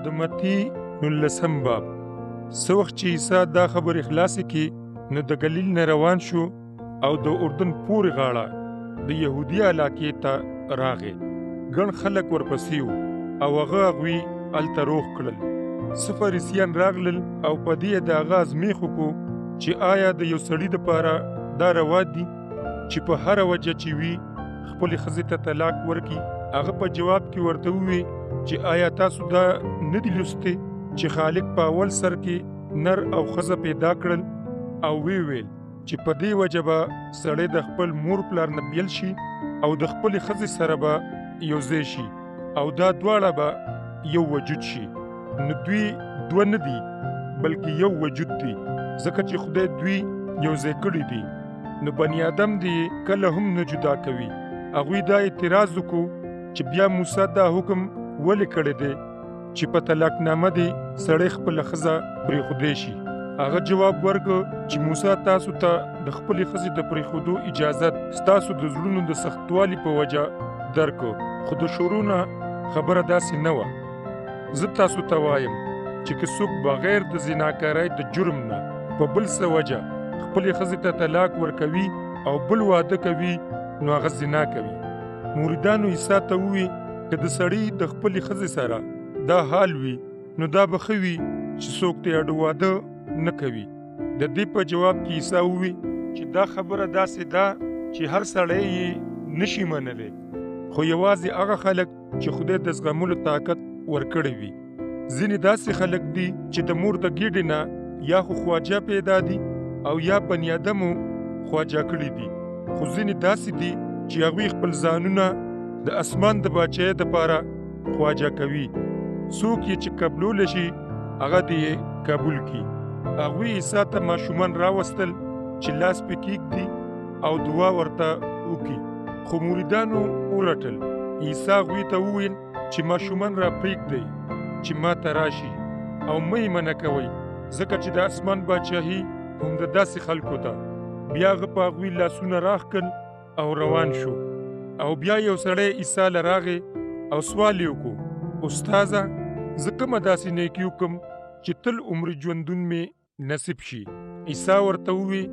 د متی 19 باب. څه وخت چې عیسی دا خبرې خلاصې کړې نو د ګلیل نه روان شو او د اردن پورې غاړه د یهودي علاقې ته راغی. ګڼ خلک ورپسې وو او هغه هغوی هلته روغ کړل. څه فریسیان راغلل او په دې یې د هغه ازمېښت وکړو چې آیا د یو سړي دپاره دا روا دي چې په هره وجه چې وي خپلې ښځې ته طلاق ورکړي. هغه په جواب کې ورته وویل چې آیا تاسو دا نه دي لوستي چې خالق په اول سر کې نر او ښځه پیدا کړل او ویې ویل چې په دې وجه به سړی د خپل مور پلار نه بیل شي او د خپلې ښځې سره به یو ځای شي او دا دواړه به یو وجود شي. نو دوی دوه نه دي بلکې یو وجود دي، ځکه چې خدای دوی یو ځای کړي دي. نو بني آدم دې کله هم نه جدا کوي. هغوی دا اعتراض وکړو چې بیا موسی دا حکم ولې کړی دی چې په طلاقنامه دې سړی خپله ښځه پرېښودی شي. هغه جواب ورکړ چې موسی تاسو ته د خپلې ښځې د پرېښودو اجازت ستاسو د زړونو د سختوالي په وجه درکړ، خو د شروع نه خبره داسې نه وه. زه تاسو ته وایم چې که څوک بغیر د زناکارۍ د جرم نه په بل څه وجه خپلې ښځې ته طلاق ورکوي او بل واده کوي نو هغه زنا کوي. مریدانو عیسی ته وویل که د سړي د خپلې ښځې سره دا حال وي نو دا به ښه وي چې څوک ترې اډو واده نه کوي. د دې په جواب کې عیسی وویل چې دا خبره داسې ده چې هر سړی یې نشي منلی، خو یوازې هغه خلک چې خدای د زغملو طاقت ورکړی وي. ځینې داسې خلک دي چې د مور د ګېډې نه یا خو خواجه پیدا دي او یا بني آدمو خواجه کړي دي، خو ځینې داسې دي چې هغوی خپل ځانونه د اسمان د باچایۍ دپاره خواجه کوي. څوک یې چې قبلولی شي هغه دې یې قبول کړي. هغوی عیسی ته ماشومان راوستل چې لاس پې کېږدي او دعا ورته وکړي، خو مریدانو ورټل. عیسی هغوی ته وویل چې ماشومان را پرېږدئ چې ما ته راشي او مه یې منع کوئ، ځکه چې د اسمان باچاهي هم د داسې خلکو ده. بیا هغه په هغوی لاسونه راښکل او روان شو. او بیا یو سړی عیسی له راغی او سوال یې وکړو، استاذه زه کومه داسې نیکي وکړم چې تل عمري ژوندون مې نصیب شي؟ عیسی ورته وویل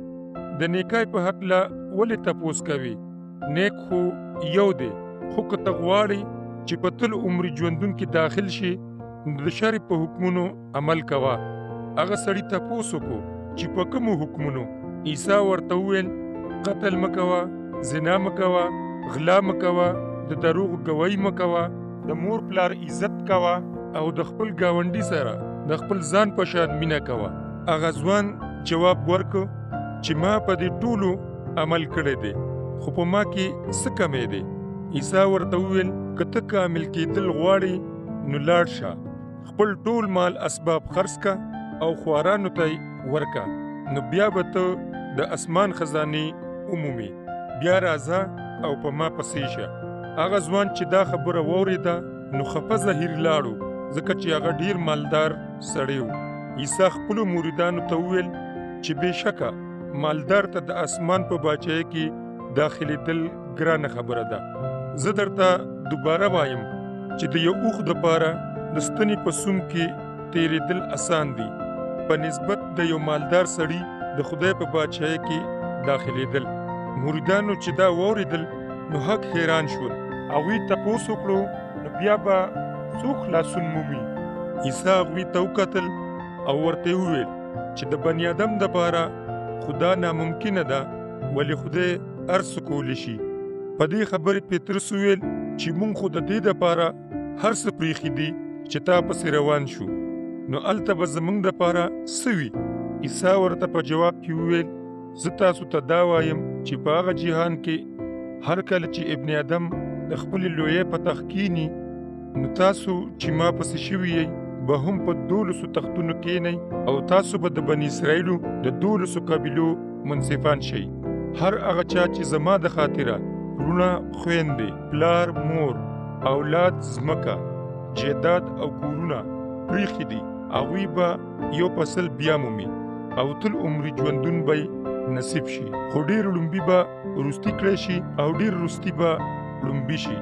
د نیکۍ په هکله ولې تپوس کوې؟ نیک خو یو دی، خو که ته غواړې چې په تل عمري ژوندون کې داخل شې نو د شرع په حکمونو عمل کوه. هغه سړي تپوس وکړو چې په کومو حکمونو؟ عیسی ورته وویل قتل مه کوه، زنا مه کوه، غلا مه کوه، د دروغو ګواهي مه کوه، د مور پلار عزت کوه او د خپل ګاونډي سره د خپل ځان په شان مینه کوه. هغه ځوان جواب ورکړ چې ما په دې ټولو عمل کړی دی، خو په ما کې څه کمی دی؟ عیسی ورته وویل که ته کامل کېدل غواړې نو لاړ شه، خپل ټول مال اسباب خرڅ که او خوارانو ته یې ورکه، نو بیا به ته د اسمان خزانې ومومې. بیا راځه او په ما پسې شه. هغه ځوان چې دا خبره واورېده نو خفه ظهیر لاړو، ځکه چې هغه ډیر مالدار سړی و. عیسی خپلو مریدانو ته وویل چې بېشکه مالدار ته د اسمان په باچایۍ کې داخلېدل ګرانه خبره ده. زه درته دوباره وایم چې د یو اوښ دپاره د ستنې په سوم کې تېرېدل اسان دي په نسبت د یو مالدار سړي د خدای په باچایۍ کې داخلېدل. مریدانو چې دا واورېدل نو حق حیران شول. هغوی تپوس وکړو نو بیا به څوک خلاصون مومي؟ عیسی هغوی ته وکتل او ورته یې وویل چې د بني آدم دپاره خدا ناممکنه ده، ولې خدای هر څه کولی شي. په دې خبرې پطرس وویل چې موږ خو د دې دپاره هر څه پرېښي دي چې تا پسې روان شو، نو هلته به زموږ دپاره څه وي؟ عیسی ورته په جواب کې وویل زه تاسو ته دا وایم چې په هغه جهان کې هر کله چې ابن آدم د خپلې لویۍ په تخت کښېني نو تاسو چې ما پسې شوي یئ به هم په 12 تختونو کښېنئ او تاسو به د بني اسرائیلو د 12 قبیلو منصفان شئ. هر هغه چا چې زما د خاطره وروڼه، خویندې، پلار، مور، اولاد، ځمکه، جایداد او کورونه پرېښي دي، هغوی به یو په سل بیا مومي او تل عمري ژوندون به یې نصیب شي. خو ډېر ړومبي به وروستي کړی شي او ډېر وروستي به ړومبي شي.